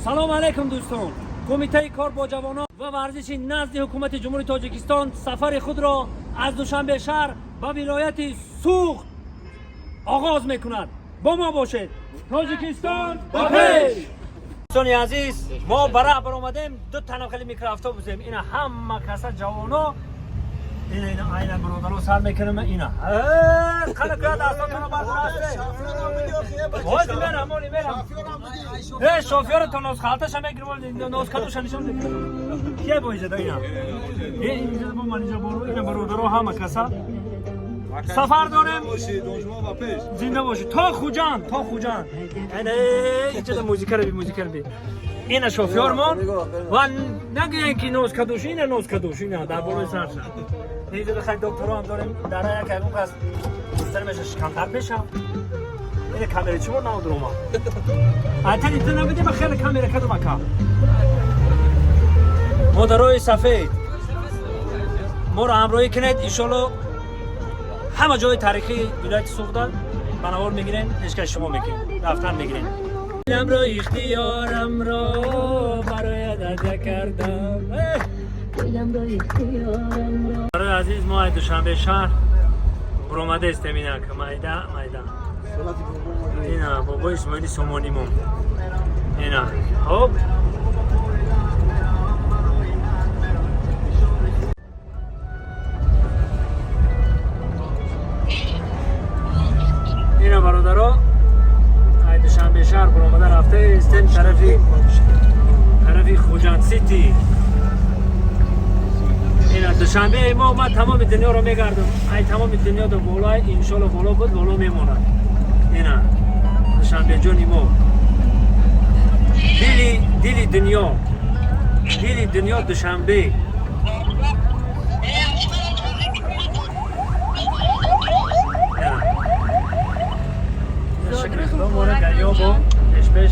Салом алейкум, дӯстон. Кумитаи кор бо ҷавонон ва варзиши назди ҳукумати Ҷумҳурии Тоҷикистон сафари худро аз Душанбе шаҳр ба вилояти Суғд оғоз мекунад. Бо мо бошед. Тоҷикистон ба пеш! Дӯстони азиз, мо ба раҳ баромадем, ду тана хеле микроавтобусем. Ина ҳама каса ҷавоно. Ина ина айна бародаро сар мекунем ина. Қана кӯя дастотонро бардорасте. Ҳозир мерам, оли мерам. Э, шофёр то ноз халташа мегирем, ноз кадуша нишон мекунем. Кия бо инҷа да ина? Э, инҷа бо ман инҷа боро, ина бародаро ҳама каса. Сафар дорем. Зинда бошед. То Хуҷанд, то Хуҷанд. Ина инҷа да музикаро би, музикаро би. Ина шофёрмон ва нагӯян ки ноз кадуш, ина ноз кадуш, ина дар болои сарша. Инҷа хай докторо ҳам дорем. Дар як ягон кас гуфтан меша шикамдард меша. Ина камера чӣ бор наодрома? Айтани ту набудӣ, ма хеле камера кадум ака. Модарои сафед. Моро ҳамроҳӣ кунед, иншолло ҳама ҷои таърихии вилояти Суғда ба навор мегирем, пешкаши шумо мекунем, рафтан мегирем. Дилам-ро, ихтиёрамро бароят ҳадя кардам. Барои азиз, мо аз Душанбе шаҳр буромадаистем. Инак майда майда ина бобои Исмоили Сомонимон ина. Хоб, ина бародаро, ай Душанбе шаҳр буромада рафтаистем тарафи Хуҷанд сити. Ина Душанбе мо. Ман тамоми дунёро мегардам, ай тамоми дунё до болои, иншолло боло буд, боло мемонад. Ина Душанбеҷони мо, дили дунё, дили дунё Душанбе. Ина. Шукри Худо, моро дарё бо пешпеш.